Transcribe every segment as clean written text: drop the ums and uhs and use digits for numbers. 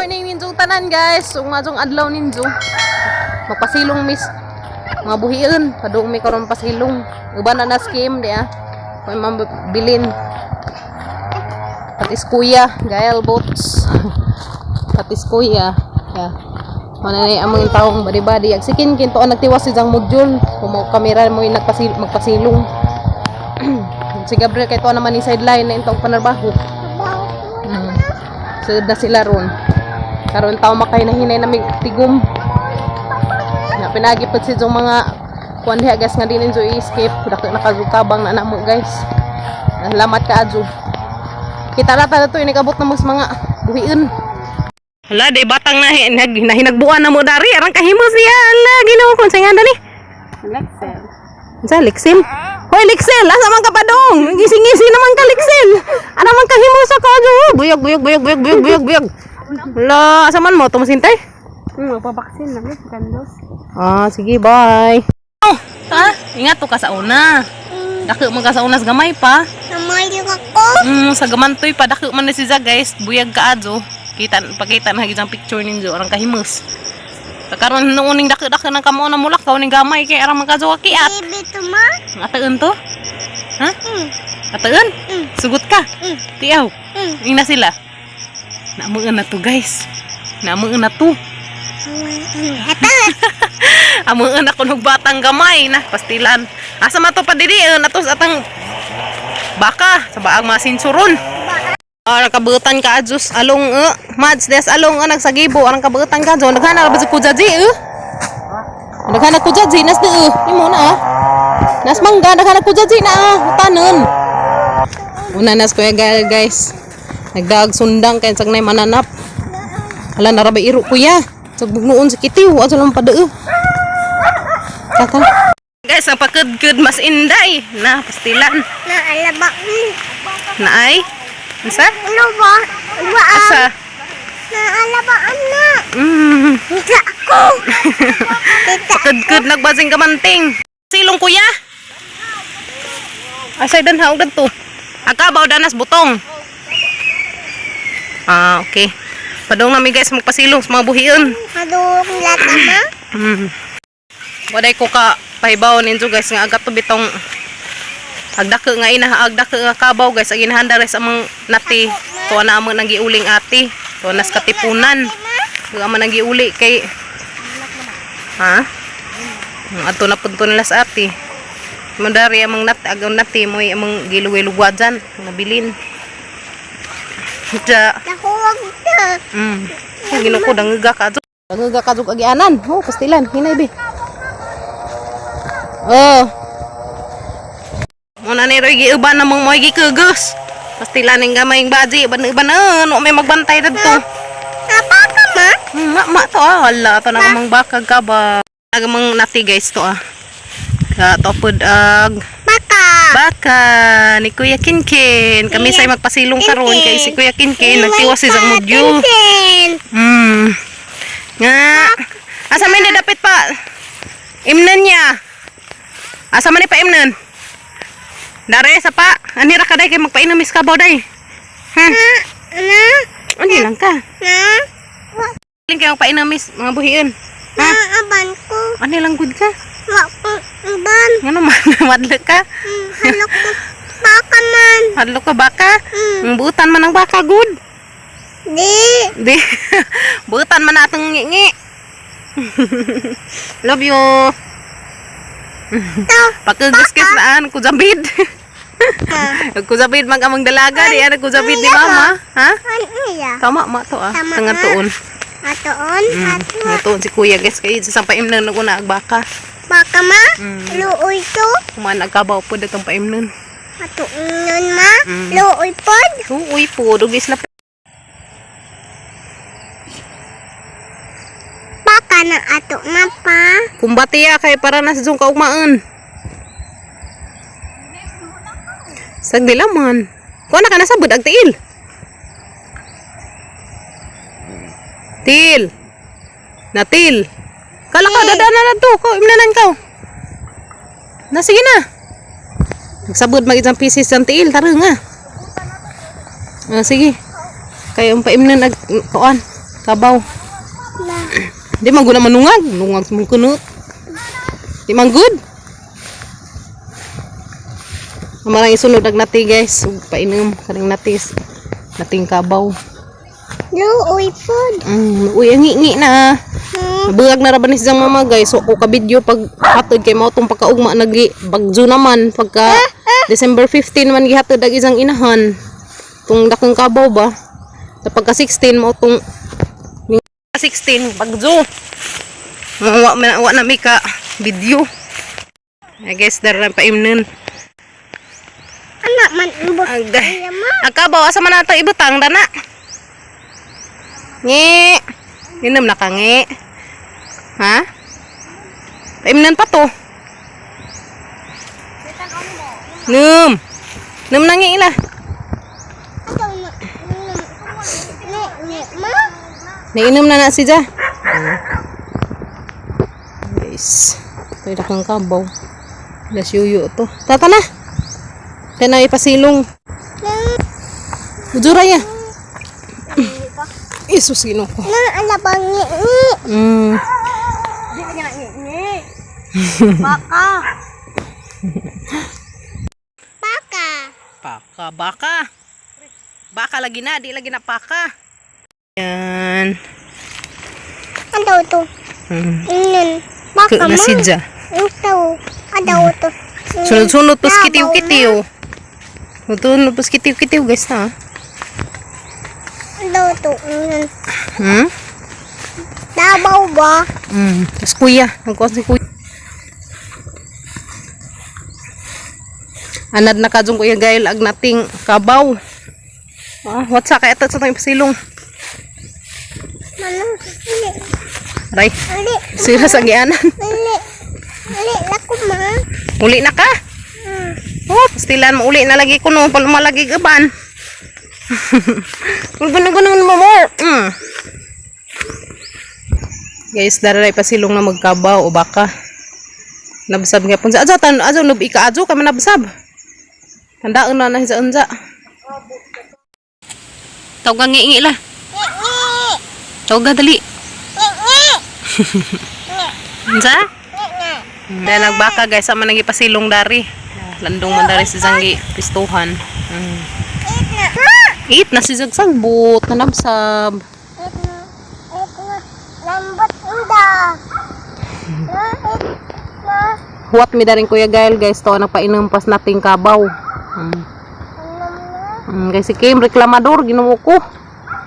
Morning ninjong tanan, guys. Ug maayong adlaw ninjo. Magpasilong miss mga buhion. Padung mi karon pasilong. Uban na na scheme di ah. Kung mabilin. Patis kuya, Gael Boats. Patis kuya. Yeah. Mana ni among taong badi-badi. Ag si Kinkin to ang nagtiwas si Jang module. Kung mo kamera mo yung magpasilong. Si Gabriel kay to naman ni sideline na intong panarbaho. Sud na sila ron. Karon tao makay na hinay na mig tigom. Na pinagi pud si jong mga kuan diha, guys, nga di ninyo i-skip. Dako nakazukabang na namo, guys. Salamat ka adyo. Kita ra ta to inikabot na mas mga buhion. Hala, di batang na nahinagbuan na mo dari arang kahimos niya. Hala, Ginoo ko sa nga dani. Lexel. Sa Lexel. Hoy Lexel, asa man ka padong? Gising-gising naman ka, Lexel. Ana man kahimos ako adyo. Buyag buyag buyag buyag buyag buyag buyag. Hala, asa man mo tumasintay? Magpabaksin lang eh, gandos. Ah, sige, bye. Oh, ha? Ingat to ka sa una. Dako man ka sa unas gamay pa. Namalig ako. Sa gamantoy pa dako man na si Za, guys. Buyag ka adyo. Kita pakita na gid ang picture ninyo arang kahimos. Karon nuuning dako-dako ng kamao na mulak ka uning gamay kay arang man kadyo kiat. Baby to ma. Ataan to? Ha? Ataan? Sugot ka? Tiyaw. Ina sila. Naamuan na to, guys. Naamuan na to. Ito. Amuan ako ng batang gamay na pastilan. Asa man to pa diri eh, nato sa atang baka sa baang masinsuron. Ah, kabutan ka adjus along eh. Mads des along eh, nagsagibo arang kabutan ka adyo. Naghanap ba si Kujaji eh? Naghanap Kujaji nas de eh. Imo na ah. Nas mangga naghanap Kujaji na ah. Tanon. Una nas kuya guys. Nagdaag sundang kay sagnay mananap. Hala narabay iro kuya. Sagbugnoon sa kitiw ato lang pa eh. Tata. Guys, ang pakudkud mas inday na pastilan. Na alaba. Naay. Unsa? Ano ba? Ba? Asa? Na alabaan na. Kita ako. Kita. Pakudkud nagbasing kamanting. Silong kuya. Asay dan haog dadto. Akabaw danas butong. Ah, okay. Padung nami, guys, magpasilong sa mga buhion. Madurong lata ma. Waday ko ka pahibaw ninyo, guys, nga agat to bitong agdako nga ina agdako nga kabaw, guys, ang ginahanda guys among nati tuwa na among nang giuling ate tuwa nas Katipunan tuwa man nang giuli kay ha. Ang ato na punto nila sa ate mandari among nati agaw nati mo'y among giluwi-luwa dyan nabilin. Ja. Nakuwag na. Ginoo ko, dangiga ka adyo. Dangiga ka adyo agianan. Oh, pastilan hinay bi. Oh. Muna ni Roy giuban namang mo'y gikugos. Pastilan ning gamay baji, uban uban no may magbantay dadto. Napaka ma. Ma, ma to ah, wala to na amang bakag ka ba. Agamang nati, guys, to ah. Ka topod ag Baka. baka ni Kuya Kinkin. Kami say magpasilong karon kay si Kuya Kinkin nagtiwas si sang module. Tintin. Nga. Asa man ni dapit pa? Imnan niya. Asa man ni pa imnan? Dare sa pa. Ani ra ka day kay magpainom is kabaw day. Ha? Na. Ani lang ka. Na. Ling kay magpainom is mga buhion. Na Ha? aban ko. Ani lang gud ka. Wa ko aban. Ngano man madlo ka? Halok ko. Baka man. Hadlo ka baka? Ang buutan man ang baka gud. Di. Di. Buutan man atong ngingi. Love you. To. Pagkaguskis na an kuzabid. Kuzabid mag amang dalaga di ana kuzabid ni mama. Ha? Ano iya? Tama ma to ah. Tama, Tanga ma. tuon. Atoon. Ato. Tuon si kuya, guys, kay sa paimnan nag una ag baka. Baka ma. Luoy to. Kuman nagkabaw po datong paimnan. Atoon nun ma. Luoy pod. Uy po, dugis na. Baka na ato na pa. Kumbati ya kay para na sa jung kaugmaan. Sagdi laman. Kuha na ka na sabod ag tiil. Til. Natil. Kala ka dada na na to. Ko imnanan ka. Na sige na. Nagsabod mag isang pieces ang tiil tara nga. Ah, sige. Kayo ang paimnan ag kuan. Kabaw. Na. Di man gud na manungag, nungag sa mong kunot. Di man good. Amarang isunod ag nati, guys, ug painom kaning natis. Nating kabaw. Luoy pod. Uy, ang ngi na. Nabulag na ra ba ni siyang mama, guys. So ako ka video pag hatod kay mao tong pagkaugma nagi bagyo naman pagka December 15 man gihatod ang isang inahan. Tung dakong kabaw ba. Sa pagka 16 mao tong 16 bagyo. Wa na mi ka video. I guess dara pa imnon. Anak man ubos. Agday. Iya ma. Ang kabaw asa man nato ibutang dana. Ngi. Inom na ka ngi. Ha? Paimnan pa to. Num. Num na ngi ila. Ato na. Ne ne ma. Nainom na na si Ja. Guys, ito yung kang kabaw. Las yuyo to. Tata na. Kaya na ipasilong. Ujura niya. Isus, Ginoo ko. Na ala bang ngi ngi. Di ka na ngi. Baka. Baka. Paka, baka. Baka lagi na, di lagi na paka. Yan. Ano to? Nun. Baka Ka ma. na si Ja. Ito. Ano to? Sunod-sunod pos kitiw-kitiw. Sunod-sunod pos kitiw-kitiw, guys, na. Ano to? Nun. Dabaw ba? Tapos kuya, nagkuha si kuya. Anad na kadjong kuya gail ag nating kabaw. Ah, what's up kaya sa tayong pasilong. Manong. Ali. Aray, Ali. sira sa gianan. Ali. Ali. Lako ma. Uli na ka. Oh, pastilan mo uli na lagi ko no, palumalagi gaban. Guno guno mo more. Guys, dararay pasilong na magkabaw o baka. Nabsab nga pun sa ajo tan ajo nub ika ajo ka man nabsab. Tandaan na na sa unja. Tawag nga ngi la. Tawag nga dali. Unsa? Dahil nagbaka, guys, sama nang ipasilong dari. Landong man dari si Zanggi pistuhan. Eat na. Eat na si Zagsagbot, nanabsab. Eat na. Eat na. Lambot inda. Eat na. Huwat mi daring Kuya Gael, guys, to nagpainumpas nating kabaw. Alam na. Guys, si Kim reklamador Ginoo ko.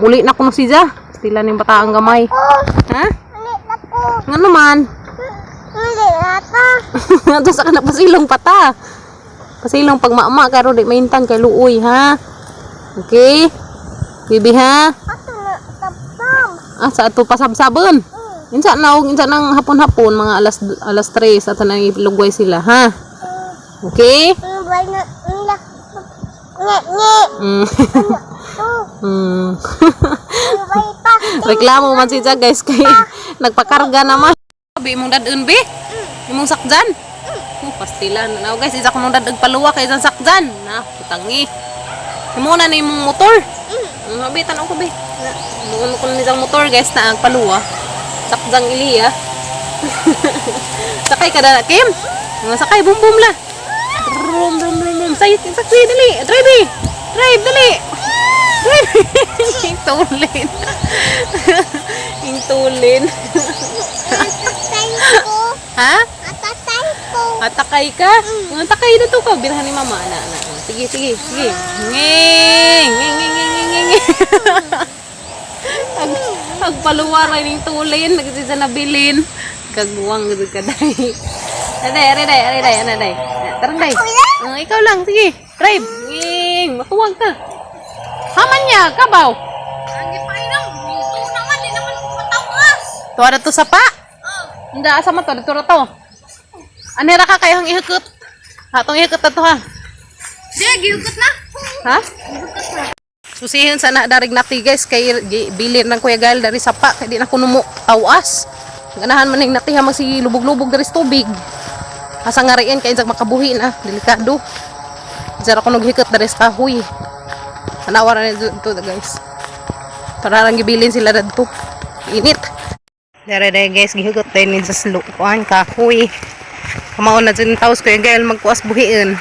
Uli na kuno siya. Stila ning bataang gamay. Oh. Ha? Ali. Lako. Nga naman. Ali. Ata. Ato sa kana pasilong pata. Pasilong pag maama karo di maintan kay luoy ha. Okay? Bibi ha? Ato na. Tabtab. Ah, sa ato pasabsabon. Insa na og insa nang hapon-hapon mga alas alas 3 at nang lugway sila ha. Okay? Bay na. Nila. Nge. Nge. To. Bay pa. Reklamo man siya, guys, kay nagpakarga naman. Bi imong dadun bi? Imong sakjan? Oh, pastilan. Now guys, isa ko nung dadag paluwa kay isang sakjan. Na, putangi. Imo na na imong motor. Abi tan ko bi. Muon ko na isang motor, guys, na ang paluwa. Sakjang iliya. Sakay ka na, Kim. Mga sakay bum bum la. Brum brum brum brum. Say, sakay dali. Drive eh. Drive dali. Drive. Tulin. Intulin. Atatay ko. Ha? Atatay ko. Atakay ka? Atakay na to ka. Bilhan ni mama. Ana, ana. Sige, sige, sige. Nging! Nging, nging, nging, nging, nging. Ag, agpaluwaray ning tulin. Nagsi sa nabilin. Kagbuwang gud ka day. Aday, aray, day, aray, day, ana, day. Tara, day. Ah, ikaw lang, sige. Drive. Nging! Matuwag ka. Haman niya, kabaw. Ang gipainom, ito naman di naman ko matawas. Tuwa na to sa pa. Hindi, asa man to? Dito na to. Anera ka kayong ihukot. Hatong ihukot na to ha. Di, gihukot na. Ha? Susihin sa na darig nati, guys, kay bilin ng Kuya Gael dari sapa kay di na kuno mo tawas. Ganahan man ning nati ha magsige lubog-lubog dari sa tubig. Asa nga riin kay insag makabuhi na, delikado. Zara ko naghikot dari sa kahoy. Tanawa ra ni to, guys. Para lang gibilin sila dadto. Init. Dere dere guys, gihugot tayo ni sa kuan kahoy. Kamao na dyan taos ko yung gael magkuas buhiin.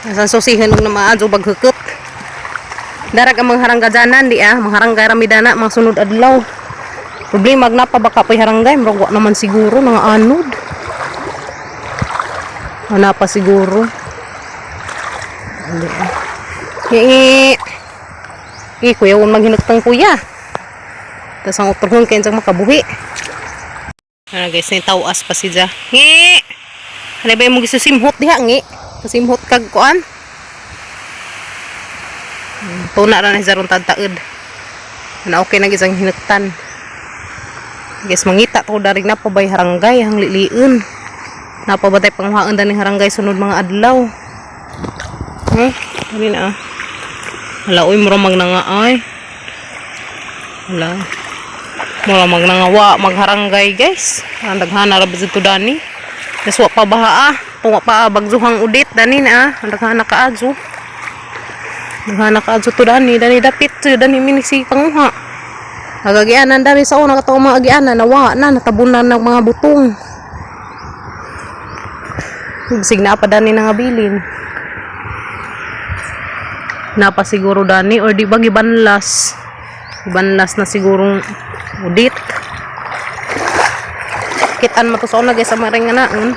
Nasan susihin og namaadyo baghukot. Darag ang mga haranggajanan di ah, mga haranggay rami dana mga sunod adlaw. Problema ag napa baka pa'y haranggay, murag wa naman siguro mga anod. Wala pa siguro. Hindi ah. Ngi. Eh, kuya, huwag maghinugtang kuya. Tapos ang uturhon kayo sa makabuhi. Ano guys, ni tawas pa si Ja. Ngi! Ano ba yung gisusimhot diha, ngi? Kasimhot kag kuan? Tuna ra na siya ron tagtaod. Na okay na isang hinuktan. Guys, mangita to darig na pa bay haranggay ang liliun. Napa ba tayo panghuhaan daning haranggay sunod mga adlaw? Huh? Dali na ah. Wala, uy, mura magnanga ay. Wala. Mura magnangawa, magharanggay guys. Ang daghana ra ba dito dani? Naswa pa baha ah. Tunga pa ah, bagzuhang udit dani na ah. Ang daghana ka adyo. Daghana ka adyo to dani, dani dapit to dani minisi panguha. Agagianan dani sa una katong mga agianan nawa na natabunan ng mga butong. Sig na pa dani nga bilin. Napa siguro dani or di ba gibanlas? Gibanlas na sigurong udit. Kitan mo to sa una guys sa maring nga naon.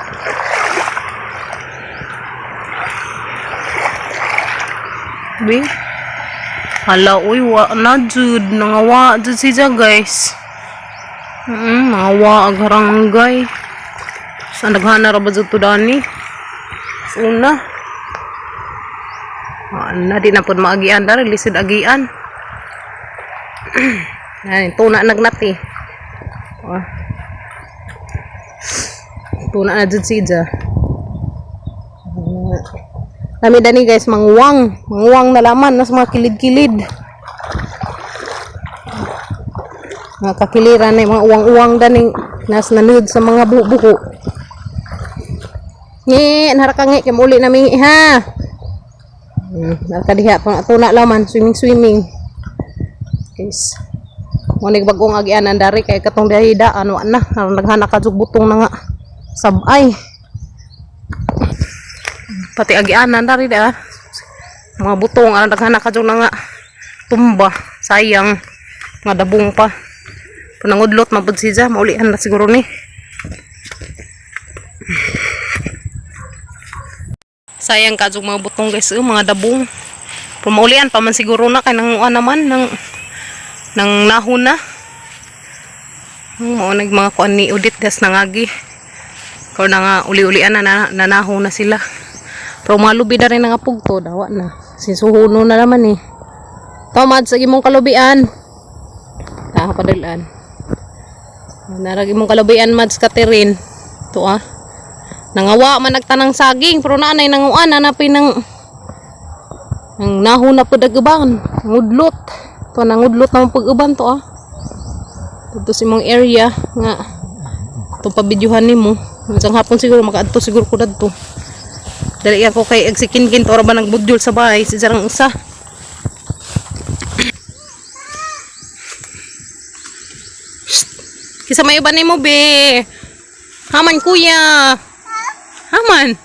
Bi. Hala, uy, wa na jud nangawa jud siya guys. Nangawa ag haranggay. Sa naghana ra ba jud to dani? Sa una. Ana di na pud maagian dari lisod agian. Ay, tuna nagnati. Ah. Tuna na jud siya. Nami dani guys, manguwang. Manguwang na laman nas mga kilid-kilid. Mga kakiliran na yung mga uwang-uwang dani nas nanud sa mga buho-buho. Ngi, nara ka ngi, kay muli na mingi ha. Nara ka diha, tuna laman, swimming swimming. Guys. Mo ni bagong agianan dari kay katong diha daan wa na, aron naghana ka jug butong na nga sabay. Pati agianan dari da. Mga butong aron naghana ka jug na nga tumba, sayang mga dabong pa. Panangudlot mapud siya, maulian na siguro ni. Sayang ka jug mga butong guys, eh, mga dabong. Pero maulian pa man siguro na kay nang naman nang nang nahon na. Mao nag mga kuan ni Udit das nangagi. Kau na nga uli-ulian na, na nanahon na sila. Pero mga lubi na rin nga pugto, dawa na. Sisuhuno na naman eh. Tomad sa imong kalubian. Ah, padalan. Narag imong kalubian Mads Catherine. To ah. Nangawa man nagtanang saging pero naanay nanguan hanapin ng ang nahon na pud ag-uban, ngudlot. To nangudlot naman pag-uban to ah. Dito sa imong area nga itong pabidyuhan nimo. Isang hapon siguro makaadto siguro ko dadto. Dali ako kay agsikinkin to ra ba nagbudyol sa bahay si jarang usa. Shh. Kisa may uban nimo be. Haman kuya. Haman.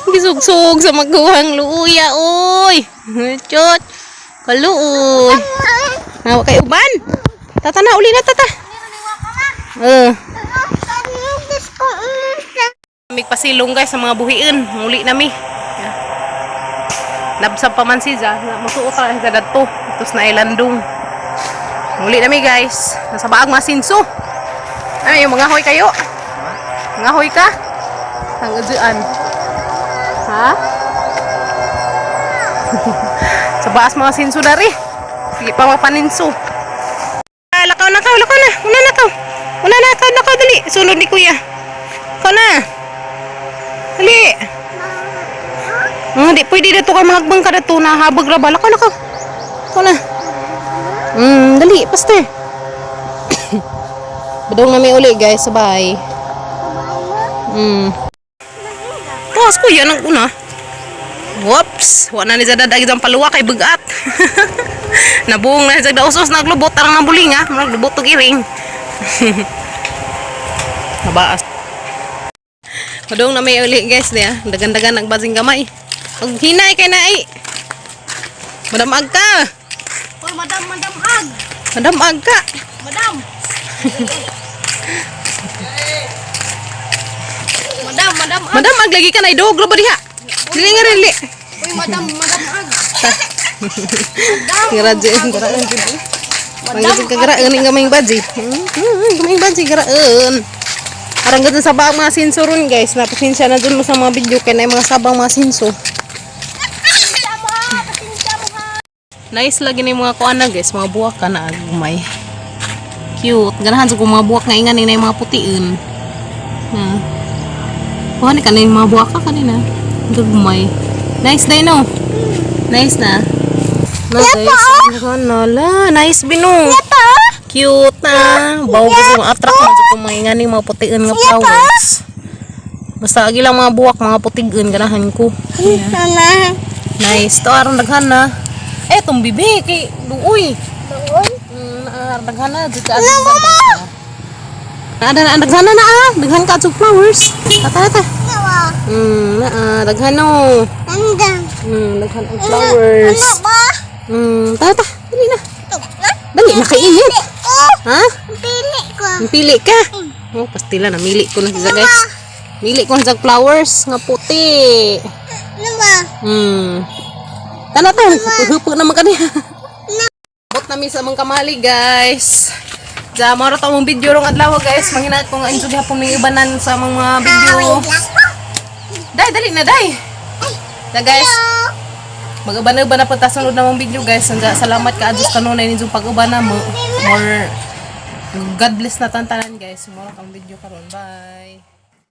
Gisugsug sa maguhang luya oy. Chot. Kaluoy. Nawa kay uban. Tata na uli na tata. Eh. Mig pasilong guys sa mga buhiin. Muli nami. Yeah. Nabsab pa man siya. Masuot ra sa dadto. Tapos na ilandong. Muli nami guys. Nasa baag masinso. Ano yung mga hoy kayo? Mga hoy ka? Ang ujuan. Ha? Sa baas mga sinso dari. Sige pa mapaninso. Ah, lakaw na kaw, lakaw na. Una na kaw. Una na kaw, lakaw dali. Sunod ni kuya. Ikaw na. Dali. Di pwede dito kay mahagbang ka dito. Nahabag ra ba? Lakaw, lakaw. Ikaw na. Dali, paste. Badong nami uli guys, sabay. Taas kuya nang una. Whoops, wa na ni Zada dagi ang paluwa kay bugat. Nabuong na sa usos naglubot arang ang buling ha. Naglubot og iring. Nabaas. Padung na may uli, guys, niya. Dagan-dagan nagbasing gamay. Pag hinay kay nai. Madamag ka. Uy, madam, madam, ag. Madamag ka. Madam. Madam, madam, ag. Madamag lagi ka na idog ba diha. Dili nga dili. Uy, madam, madam, ag. Grabe, garaan jud. Madam ka garaan ning gamay baji. Gamay baji garaan. Arang gud sa baang mga sinso ron, guys. Napasensya na dun mo sa mga video kay na mga sabang mga sinso. Pasensya mo ha. Pasensya mo ha. Nice lagi ni mga kuan na, guys, mga buwak ka na gumay. Cute. Ganahan sa kong mga buwak nga ingan ni na yung mga putiin. Na. Kuha ni kanin mga buwak ka kanina. Gagmay. Nice na no. Nice na. Na, guys. Ano la, nice bino. Cute na. Bawo gusto kong attract man sa kong mga ingan ni mga putiin nga flowers. Basta agi lang mga buwak, mga putigon ganahan ko. Nana. Nice. To aron daghan na. Eh, tong bibi kay luoy. Doon. Daghan na jud ka. Mama. Na na daghan na na ah. Daghan ka jud flowers. Tata tata. Nawa. Na ah, daghan no. Nandang. Daghan ang flowers. Ano ba? Tata, dali na. Ito na. Dali na kay init. Ko. Ha? Pili ko. Pili ka. Oh, pastila na mili ko na siya, guys. Mili ko na siya flowers nga puti. Ano ba? Tana ta, hupo naman kaniya. Bot nami sa among kamali, guys. Ja, mao ra ta mong video rong adlaw, guys. Manghinaot ko nga enjoy gihapon ning ibanan sa among mga video. Day, dali na day. Na, guys. Mag-uban-uban na punta sunod na mong video, guys. Sanja, salamat ka adjust kanunay ninyong pag-uban na mo. More God bless na tantanan, guys. Mao ra tong video karon. Bye.